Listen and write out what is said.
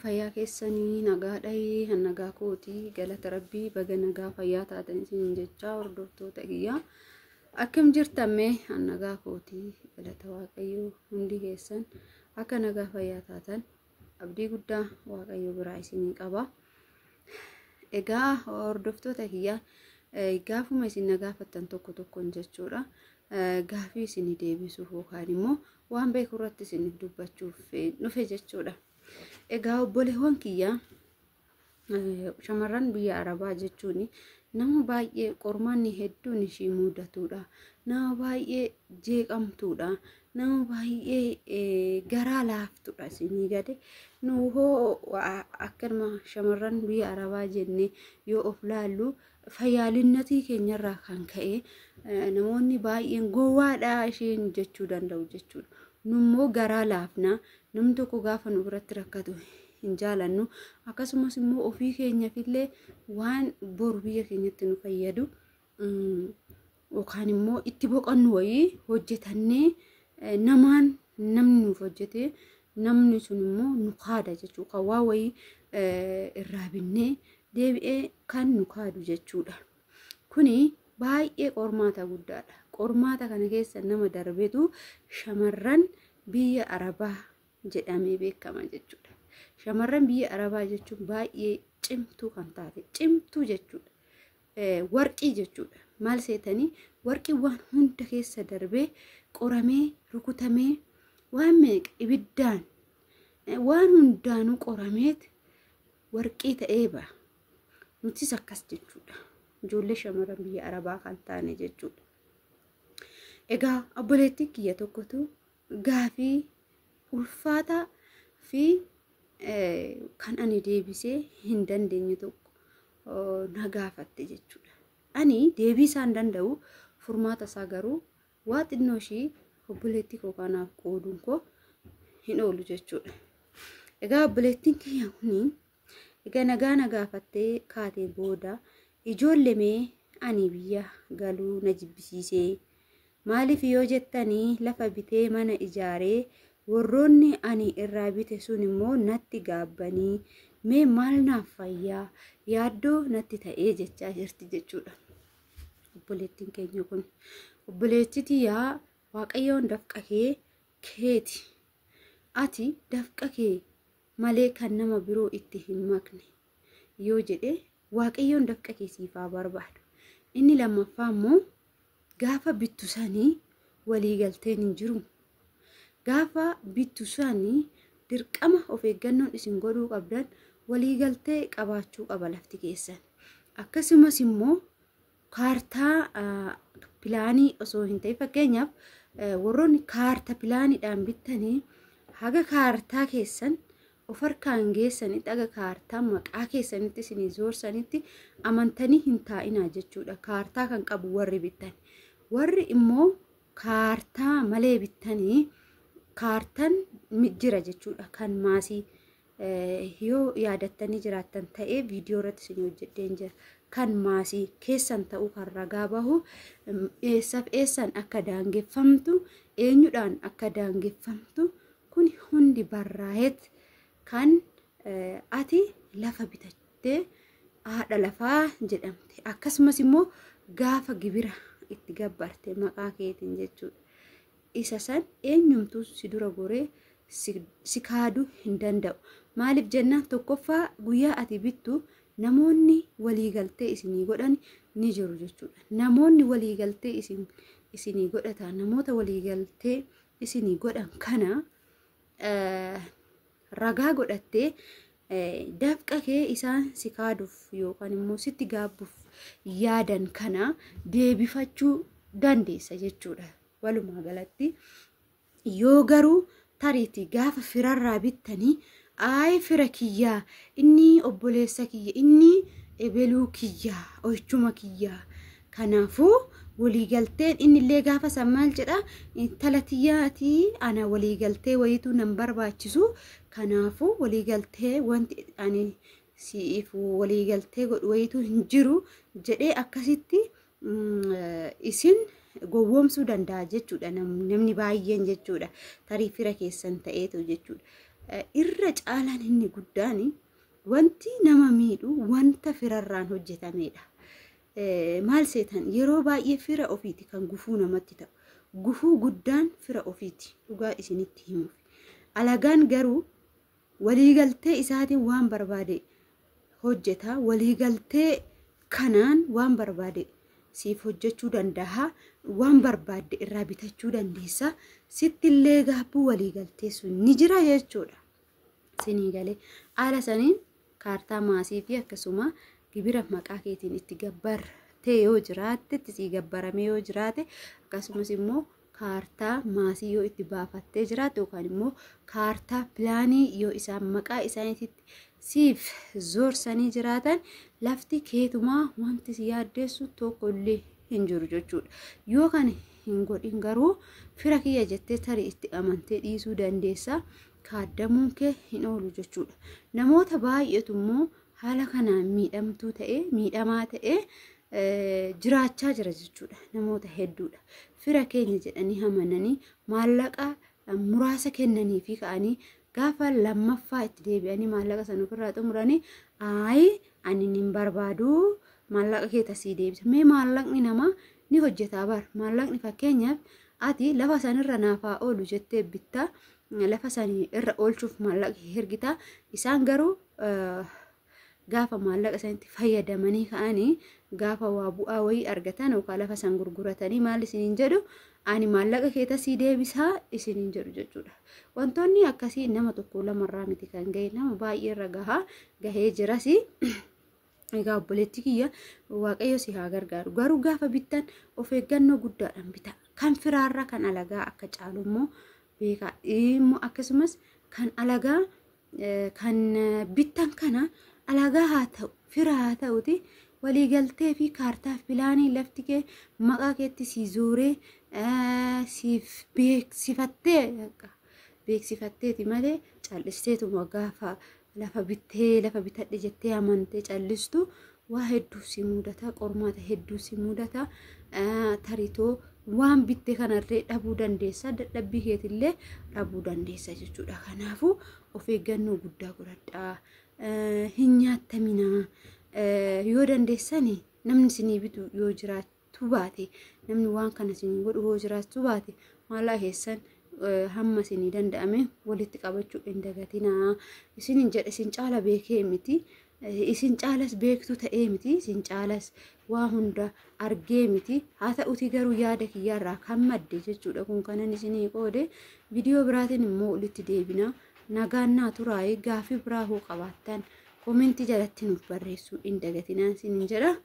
Fayyaa keessanii nagaadha. Nagaa kootii, galata Rabbii. Baga nagaa fayyaa taatan isin jechaa, hordoftoota kiyyaa, akkam jirtamme? Nagaa kootii, galata Waaqayyoo. Hundi keessan akka nagaa fayyaa taatan abdii guddaa Waaqayyo biraa isinii qaba. Egaa hordoftoota kiyyaa, gaafuma isin na gaafattan tokko tokkoon jechuudha. Gaafii isinii deebisuuf yookaan immoo waan beeku irratti isiniif dubbachuuf dhufe jechuudha. Egaa obboleewwan kiyyaa, shamarran biyya Arabaa jechuun nama baay'ee qormaanni hedduun ishii mudatudha. Nama baay'ee jeeqamtuudha. Nama baay'ee garaa laaftudha isinii gade. Nu hoo akkanuma shamarran biyya Arabaa jennee yoo of laallu, fayyaalinnatii keenyarraa kan ka'e namoonni baay'een gowwaadha isheen jechuu danda'u jechuudha. Nummoo garaa laafna. Namni tokko gaafa nu biratti rakkatu hin jaalannu. Akkasumas immoo ofii keenyaafillee waan boru biyya keenyatti nu fayyadu yookaan immoo itti boqonnu wayii hojjetannee, namaan namni nuuf hojjete namni sun immoo nu kaada jechuudha. Kan waa wayii irraa binnee deebi'ee kan nu kaadu jechuudha. Kuni baay'ee qormaata guddaadha. Qormaata kana keessa nama darbetu shamarran biyya Arabaa jedhamee beekama jechuudha. Shamarran biyya Arabaa jechuun baay'ee cimtuu kan taate, cimtuu jechuudha. Warqii jechuudha. Maal seetanii, warqii waan hunda keessa darbee, qoramee, rukutamee, waan meeqa ibiddaan waan hundaanuu qorameet warqii ta'ee ba'a. Nutis akkas jechuudha. Ijoollee shamarran biyya Arabaa kan taane jechuudha. Egaa obboleettiin kiyya tokkotu gaafii ulfaataa fi kan ani deebisee hin dandeenye tokko na gaafatte jechuudha. Ani deebii isaa hin danda'u, furmaata isaa garuu waa xinnoo ishii obboleettii koo kanaaf qooduun koo hin oolu jechuudha. Egaa obboleettiin kiyya kuni egaa nagaa na gaafattee kaatee booda, ijoollee mee ani biyya galuu na jibbisiisee, maaliif yoo jettanii, lafa bitee mana ijaaree, warroonni ani irraa bite sun immoo natti gaabbanii, mee maal naaf fayyaa, yaaddoo natti ta'ee jechaa jirti jechuudha. Obboleettiin keenya kun, obboleettii yaa, Waaqayyoon dafqa kee keeti. Ati dafqa kee malee kan nama biroo itti hin makne yoo jedhe, Waaqayyoon dafqa kee siif haa barbaadu. Inni lammaffaa immoo, gaafa bittu sanii walii galteen hin jiru. Gaafa bittu sanii dirqama of eeggannoon isin godhuu qabdan waliigaltee qabaachuu qaba lafti keessan. Akkasumas immoo kaartaa pilaanii osoo hin ta'in, fakkeenyaaf warroonni kaarta pilaaniidhaan bittanii, haga kaartaa keessan of harkaan geessanitti, haga kaartaa maqaa keessanitti isinii zoorsanitti amantanii hin taa'inaa jechuudha. Kaartaa kan qabu warri bittan. Warri immoo kaartaa malee bittanii, kaartaan jira jechuudha. Kan maasii yoo yaadattanii jiraattan ta'ee viidiyoo irratti isin hojjedheen jira. Kan maasii keessan ta'uu kan ragaa bahu, eessaaf eessaan akka daangeffamtu, eenyudhaan akka daangeffamtu, kun hundi barraa'eet kan ati lafa bitattee haadha lafaa jedhamte. Akkasumas immoo gaafa gibira itti gabbarte maqaa keetiin jechuudha. Isa san eenyumtuu si dura goree si kaaduu hin danda'u. Maaliif jennaan, tokkoffaa guyyaa ati bittu namoonni waliigaltee isinii godhan ni jiru jechuudha. Namoonni waliigaltee isinii godhatan, namoota waliigaltee isinii godhan kana ragaa godhattee, dafqa kee isaan si kaaduuf yookaan immoo sitti gaabbuuf yaadan kana deebifachuu dandeessa jechuudha. Walumaa galatti yoo garuu tariitii gaafa firarraa bittanii, ayi fira kiyyaa, inni obboleessa kiyya, inni ebeluu kiyyaa, oichuma kiyyaa, kanaafuu waliigalteen inni illee gaafa san maal jedha, intala tiyyaatii ana waliigaltee wayituu nan barbaachisu, kanaafuu waliigaltee wanti ani siif waliigaltee godhu wayituu hin jiru jedhee akkasitti isin gowwoomsuu danda'a jechuudha, namni baay'een jechuudha, tarii fira keessan ta'eetu jechuudha. Irra caalaan inni guddaan wanti nama miidhu wanta firarraan hojjetamedha. Maal seetan, yeroo baay'ee fira ofiiti kan gufuu namatti ta'u. Gufuu guddaan fira ofiiti, dhugaa isinitti himuuf. Alagaan garuu waliigaltee isaatiin waan barbaade hojjeta. Waliigaltee kanaan waan barbaade siif hojjechuu danda'a. Waan barbaadde irraa bitachuu dandeessa. Sittillee gaabbuu waliigaltee sun ni jira jechuudha. Sinii galee haala saniin kaartaa maasii fi akkasuma gibira maqaa keetiin itti gabbartee yoo jiraatte, itti sii gabbaramee yoo jiraate, akkasumas immoo kaartaa maasii yoo itti baafattee jiraatte yookaan immoo kaartaa pilaanii yoo isaan maqaa isaaniitti siif zoorsanii jiraatan, lafti keetumaa, wanti si yaaddeessu tokko illee hin jiru jechuudha. Yoo kana hin godhin garuu fira kiyya jettee tarii itti amantee dhiisuu dandeessa. Kaaddamuun kee hin oolu jechuudha. Namoota baay'eetu immoo haala kanaan miidhamtuu ta'ee, miidhamaa ta'ee jiraachaa jira jechuudha. Namoota hedduudha. Fira keenya jedhanii amananii maallaqa muraasa kennanii fi ka'anii gaafa lammaffaa itti deebi'anii maallaqa sana ofirraa xumuranii, "Ayi, ani hin barbaadu, maallaqa kee tasii deebisa." Mee maallaqni namaa ni hojjetaa bar. Maallaqni, fakkeenyaaf, ati lafa sanirra naafaa oolu jettee bittaa, lafa sanii irra oolchuuf maallaqa ergitaa. Isaan garuu gaafa maallaqa isaaniitti fayyadamanii ka'anii, gaafa waa bu'aa wayii argatan yookaan lafa san gurguratanii, maal isiniin jedhu? "Ani maallaqa kee tasii deebisaa" isiniin jedhu jechuudha. Wantoonni akkasii nama tokko lamarraa miti kan gahe, nama baay'eerra gahaa gahee jiras. Egaa obboleetti kiyya, Waaqayyo si haa gargaaru. Garuu gaafa bittan of eeggannoo guddaadhaan bita. Kan firaarra kan alagaa akka caalu immoo beekaa. Immoo akkasumas kan alagaa kan bittan kana, alagaa haa ta'u, fira haa ta'uti, waliigaltee fi kaartaa pilaanii lafti kee maqaa keetti si zooree siif beeksifattee beeksifatteeti malee, callisteetuma gaafa lafa bittee, lafa bitadhe jettee amantee callistu, waa hedduu si mudata, qormaata hedduu si mudata. Taritoo waan bitte kanallee dhabuu dandeessa, dadhabbii keetillee dhabuu dandeessa jechuudha. Kanaafuu of eeggannoo guddaa godhadhaa, hin nyaattaminaa. Yoo dandeessani, namni isinii bitu yoo jiraachuu baate, namni waan kana isinii godhu yoo jiraachuu baate, maallaqa keessan hamma isinii danda'ame walitti qabachuu hin dagatinaa isinin jedha. Isin caala beekee miti, isin caalas beektuu ta'ee miti, isin caalas waa hunda argee miti. Haa ta'uti garuu yaada kiyyaarraa kan madde jechuudha kun kanan isinii qoode. Viidiyoo biraatiin immoo walitti deebina. Nagaan naa turaayee. Gaafii biraa hoo qabaattan koomentii jalatti nuuf barreessuu hin dagatinaa isinin jedha.